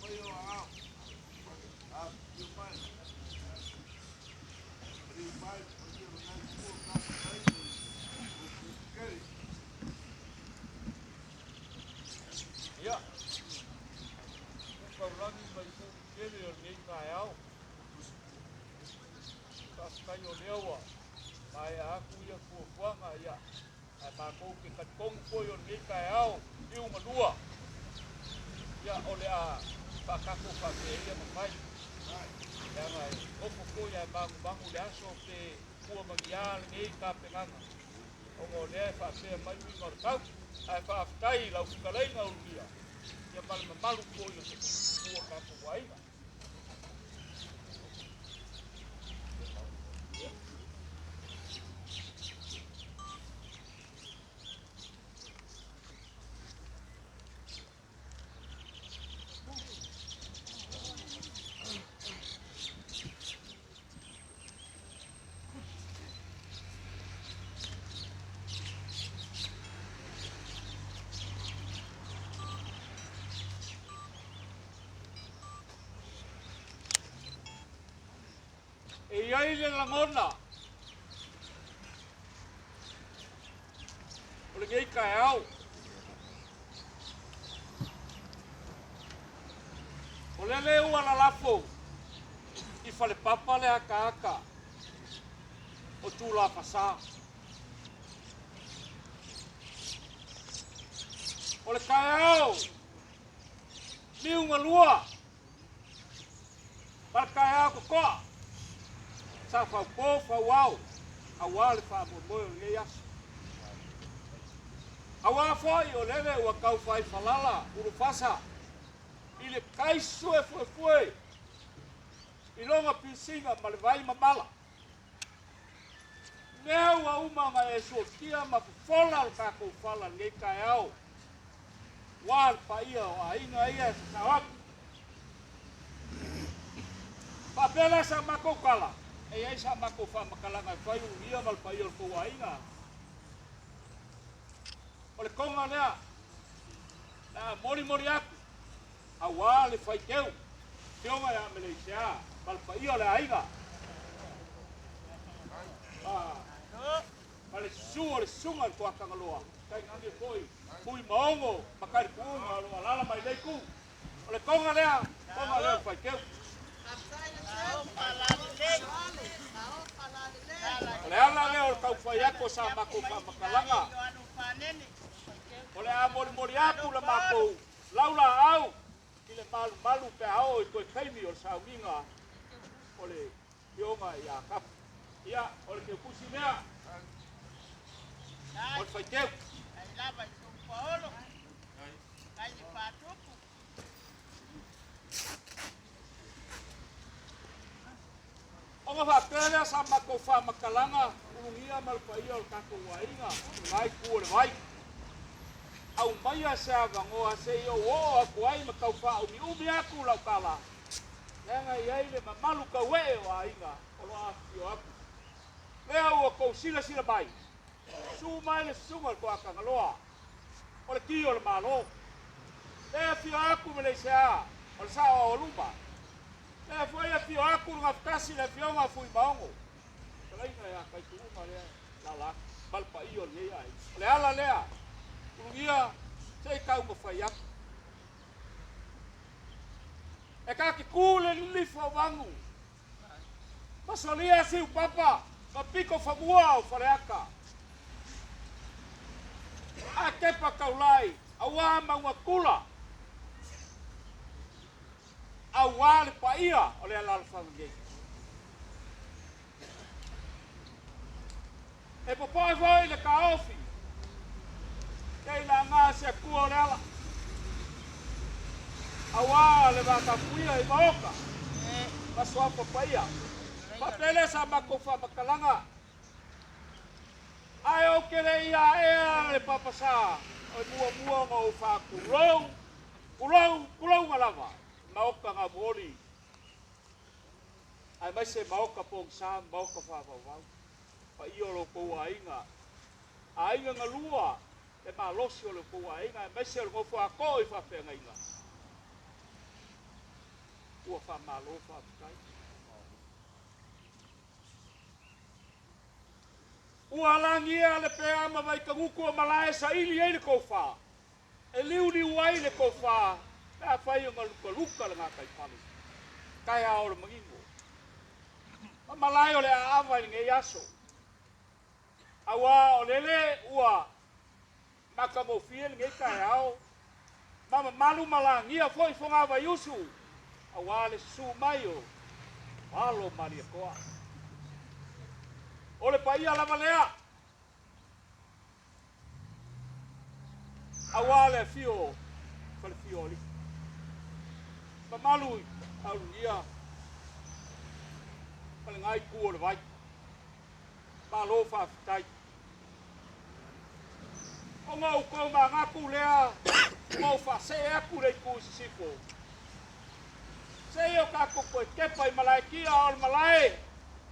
mai o aao. Afifio mai. Maliu mai le paia o lena Itu o le tapatai ma le Motu tele. Ia, taulagi mai uli tele o lenei taeao. Faafetai o lea ua maea atu ia fuafuaga, ia, ae matou te talitonu foi o lenei taeao liugalua, ia, o le a faatatou faapea ia ona fai. Leaga e nofo foi ae manumanu i le aso pe tua ma ni a lenei tapenaga, ona o lea e faapea mai uiga o le tau. Ae faafetai i lau fetalaiga Ulugia, ia ma le mamalu foi o se tupua tatou aiga. E i ai le lagona o lenei taeao, o lele ua lalafo i falepapa le akaaka o Tulafasa. O le taeao liugalua ma le taeao totoa sa faupo fauao aua le faamoemoe o lenei aso. Aua foi o lele ua tau fai falala ulufasa i le taisu e fuefue i lona pisiga ma le vai mamala. Lea ua uma ona e suatia ma fofola lo tatou fala i lenei taeao, ua le paia o aiga ia e sasao atu. Faapea lea sa matou tala, e i ai sa matou faamatalaga e fai ulugia ma le paia o le tou aiga. O le toga lea, le a molimoli atu, aua le faiteu, Afioga ia Meleisea ma le paia o le aiga. Ma le susu o le susuga i le Tuatagaloa, tainane foi Fui Maogo ma Kalipuuga o lo o alaala mai lea itu. O le toga lea, toga lea o le faiteu. O le ala lea o le taufai atu o sa matou faamatalaga. O le a molimoli atu le matou laulaau i le malumalu pe a oo i toe taimi o le sauniga o le afioga ia Kapu. Ia, o le teutusi lea o le faiteu. Ona faapea lea sa matou faamatalaga ulugia ma le paia o le tatou aiga i lena itu o le vai. Aumaia se avanoa se i ou oo atu ai ma tau faaumiumi atu lau tala, leaga e i ai le mamalu tauee o aiga o lo o afifio atu. Lea ua tou silasila mai, susu mai le susuga i le Toatagaloa, o le ki o le Malo. Lea e afio atu Meleisea, o le sao aualuma. Lea foi e afio atu le Gafatasi le afioga a Fuimaono, fetalaiga ia Taituuga lea lala atu ma le paia o lenei aiga. O le ala lea, ulugia se i taumafai atu. E ta te tu le lilifa o vanu, ma solia siupapa ma pito famua o Faleata. A tepa taulai, aua mauga tula, aua le paia o le alaalafaga nei. E popoe foi le taofi, kei laga se Atua o le ala, aua le vatapuia i maota ma suafa paia. Faapea lea sa matou faamatalaga, ae ou te le i aea le papasa o muamua ona ou faatulou, tulou, tulouga lava, maota gamuoli, aemaise maota pogisa ma maota faavauvau. Paia o lo outou aiga, aiga galua le malosi o lo outou aiga, aemaise o le nofo a too i faafeagaiga. Ua faamalo faafetai. Ua lagia le pea ma Vaitagutu o malae saili ai le tofa, e liuliu ai le tofa pe afai ona lukaluka le gataifale. Taeao o le manino. Ma malae o le aava i lenei aso. Auā o lele ua matagofie lenei taeao ma mamalu ma lagia foi Fogavaiusu auā le susu mai o alo Malietoa. O le paia lava lea auā le afio o Falefio o Alii. Mamalu i Aulugia ma lena itu o le vai. Malo faafetai. Ona ou tou manatu lea ma ou faasee atu le itu i sisifo. Seia o tatou toe tepa i Malaetia o le malae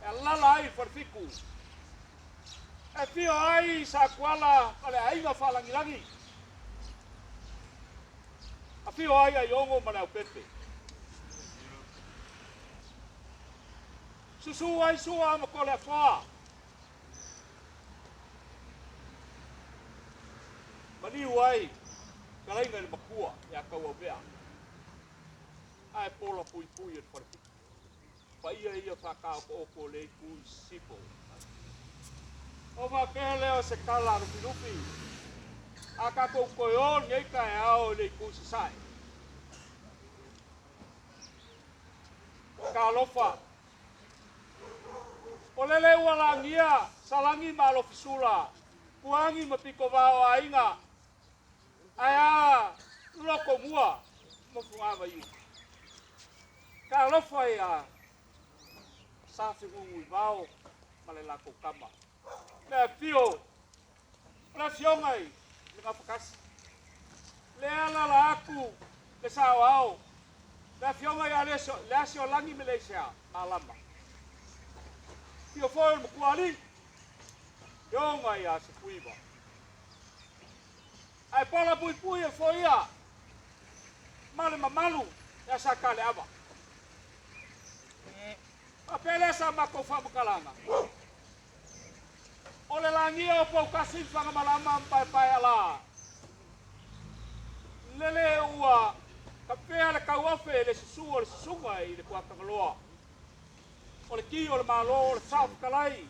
e alala ai i Falefitu. E afio ai Satuala ma le aiga faalagilagi. Afio ai Aiono ma le Aupepe. Susu ai Sua ma Toleafoa. Maliu ai Kalaiga i le Matua ia Tauauvea. Ae pola puipui e le Falefitu. Paia ia faataotooto o le itu i sisifo. O faapea lea o se tala a Lufilufi. A tatou toe o lenei taeao i le itu i sasae. Talofa! O lele ua lagia Salani ma Alofisula, Puagi ma Pitovao aiga, ae a Lotomua ma Fogavaiu. Talofa ia Safenunuivao ma le latou tama. Le afio o le afioga i le Gafatasi. Le alala atu le saoao, le afioga ia Leasiolagi Meleisea Malama. Afio foi o le Matuaalii, afioga ia Sepuiva. Ae pola puipui e foi ia ma le mamalu ia Sakaleava. Faapea lea sa matou faamatalaga. O le lagia o Poutasi i Fagamalama ma Paepaealā, lele ua tapea le tauofe i le susu o le susuga i le Tuatagaloa. O le ki o le Malo, o le Saofetalai,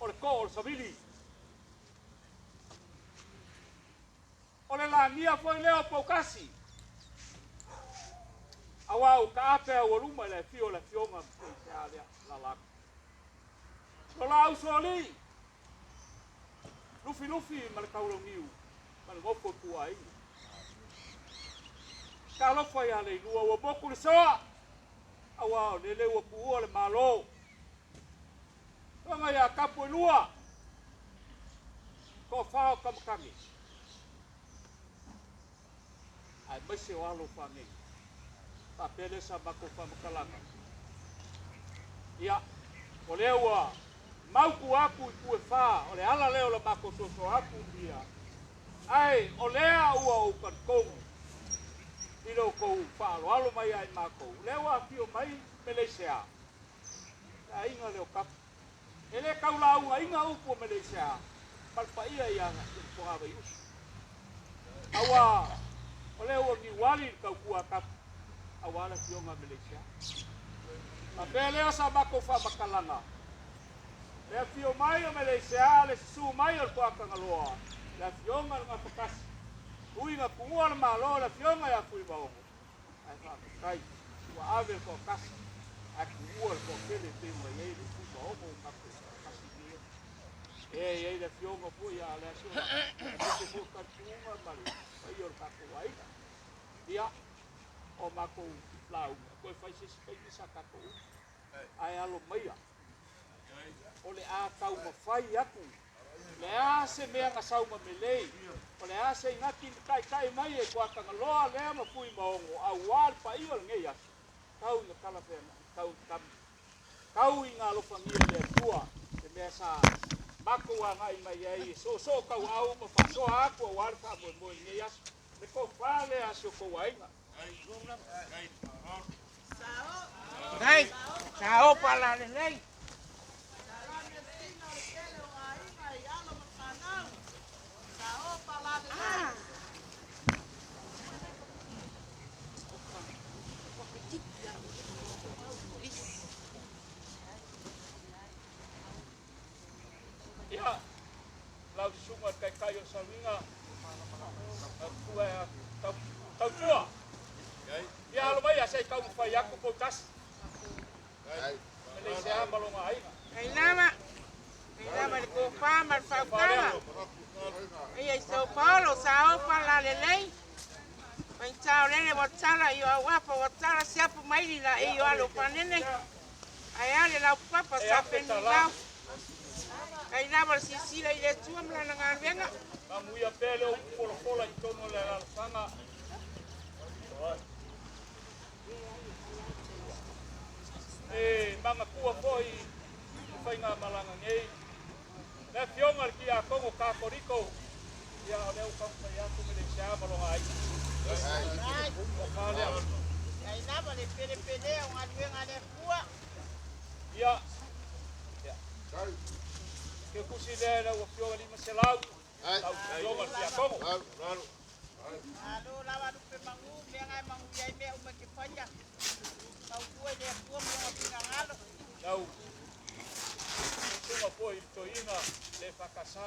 o le too o le savili. O le lagia foi lea o Poutasi, auā ua taape aualuma i le afio o le afioga ma lea lala atu. Lo la usoalii, Lufilufi ma le Taulauniu ma le nofo ituaiga. Talofa ia Leilua ua motu le soa, auā o lele ua tuua le Malo. Toga ia Tapuelua, toafa o Tamatane, aemaise o alo fanei. Faapea lea sa matou faamatalaga. Ia, o lea ua mautu atu i Puefa, o le ala lea o le matou soso atu ia. Ae o lea ua ou talitonu i lo outou faaaloalo mai ia i matou. O lea ua afio mai Meleisea, le aiga lea o Kapu. E le tau laugaina upu o Meleisea ma le paia ia Fogavaiusu. Auā o lea ua niuali le tautua a Kapu auā le afioga a Meleisea. Faapea lea sa matou faamatalaga, le afio mai o Meleisea, le susu mai o le Toatagaloa, le afioga i le Gafatasi, uiga tuua le Malo, le afioga ia Fuimaono, ae faafetai ua ave le toatasi ae tuua le toatele e pei ona i ai le Fuimaono o tatou faatasi nei. E i ai le afioga foi ia Leasiona, aemaise foi o talituga ma le paia o le tatou aiga. Ia, o matou lauga, toe fai se isi taimi sa tatou umi. Ae alo maia, o le a taumafai atu, le a se mea na sau ma melei, o le a se inati na taitai mai e Tuatagaloa lea ma Fuimaono, auā le paia o lenei aso, tau ina talafeagai, tau ina tau ina alofagia e le Atua le mea sa matou agai mai ai e soosoo tauau ma faasoa atu auā le faamoemoe i lenei aso. Le tofa lea a si o tou aiga. Dai, sao pa la lelei. Ia, lau susuga i le taitai o le saluiga, matua e tautua. Ia alo mai se i taumafai atu poutasi. E le se ama lona aiga. Ai lava le tofa ma le faautaga. Ia i São Paulo, sao pa la lelei. Paitao lele wa tala i o awapa wa tala siapu maili la e o alo panene. Ai ale lau papa sa penu lau. Ai lava le sisila i le tua ma lana galuega. Mamuia pea le upu folafola i totonu o le alaalafaga. E magatua foi i faigamalaga nei. Le afioga i le Tiakono Katoliko, ia o lea ua taumafai atu me le sea ma lona aiga. O lea. Ai lava le pelepelea o galuega a le Atua. Ia, ke kusi lea i lau afioga 500, lau afioga i le Tiakono. Alo lava lupe magu, mea ngai magu iai mea uma ke whaia. Tautua i le Atua ma lona finagalo. Lau susuga foi i le toeaina le fakasa.